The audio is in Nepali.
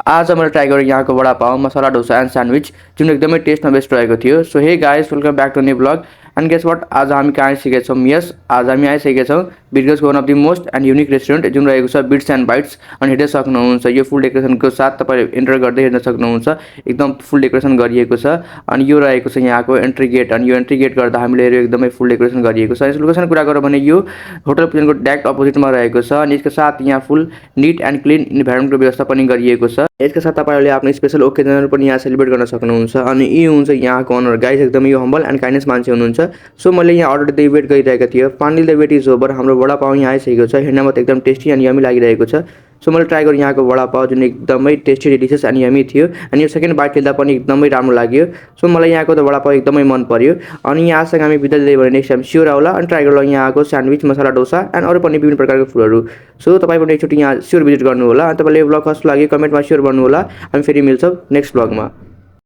आज मैले ट्राई गरेँ यहाँको वडापाव, मसाला डोसा एन्ड स्यान्डविच जुन एकदमै टेस्टमा बेस्ट रहेको थियो। So hey guys, welcome back to new blog. And guess what, आज हामी कहाँ आइसकेका छौँ? यस, आज हामी आइसकेका छौँ भिडियोजको one of the most and unique restaurant जुन रहेको छ बिट्स एन्ड बाइट्स। अनि हेर्दै सक्नुहुन्छ यो फुल डेकोरेसनको साथ तपाईँ इन्टर गर्दै हेर्न सक्नुहुन्छ। एकदम फुल डेकोरेसन गरिएको छ अनि यो रहेको छ यहाँको एन्ट्री गेट। अनि यो एन्ट्री गेट गर्दा हामीले हेऱ्यो एकदमै फुल डेकोरेसन गरिएको छ। यस लोकेसनको कुरा गरौँ भने यो होटल प्लेनको डाइरेक्ट अपोजिटमा रहेको छ अनि यसको साथ यहाँ फुल निट एन्ड क्लिन इन्भाइरोमेन्टको व्यवस्था पनि गरिएको छ। यसका साथ तपाईँहरूले आफ्नो स्पेसल ओकेजनहरू पनि यहाँ सेलिब्रेट गर्न सक्नुहुन्छ। अनि यी हुन्छ यहाँको ओनर गाइस, एकदमै यो हम्बल एन्ड काइन्डनेस मान्छे हुनुहुन्छ। सो मैले यहाँ अर्डर दिँदै वेट गरिरहेको थिएँ। Finally the wait is over. हाम्रो वडापाव यहाँ आइसकेको छ। हेर्नमा त एकदम टेस्टी अनि यमी लागिरहेको छ। सो मैले ट्राई गरेँ यहाँको वडापाव जुन एकदमै टेस्टी डिलिसियस अनि यमी थियो। अनि यो सेकेन्ड बाइट लिँदा पनि एकदमै राम्रो लाग्यो। सो मलाई यहाँको त वडापाव एकदमै मन पर्यो। अनि यहाँसँग हामी बिदा दिँदै भने नेक्स्ट टाइम स्योर आउला अनि ट्राई गरौँ यहाँको स्यान्डविच, मसाला डोसा एन्ड अरू पनि विभिन्न प्रकारको फुडहरू। सो तपाईँ पनि एकचोटि यहाँ स्योर भिजिट गर्नु होला। अनि तपाईँले ब्लग कस्तो लाग्यो कमेन्टमा स्योर गर्नु होला। हामी फेरि मिल्छौँ नेक्स्ट ब्लगमा।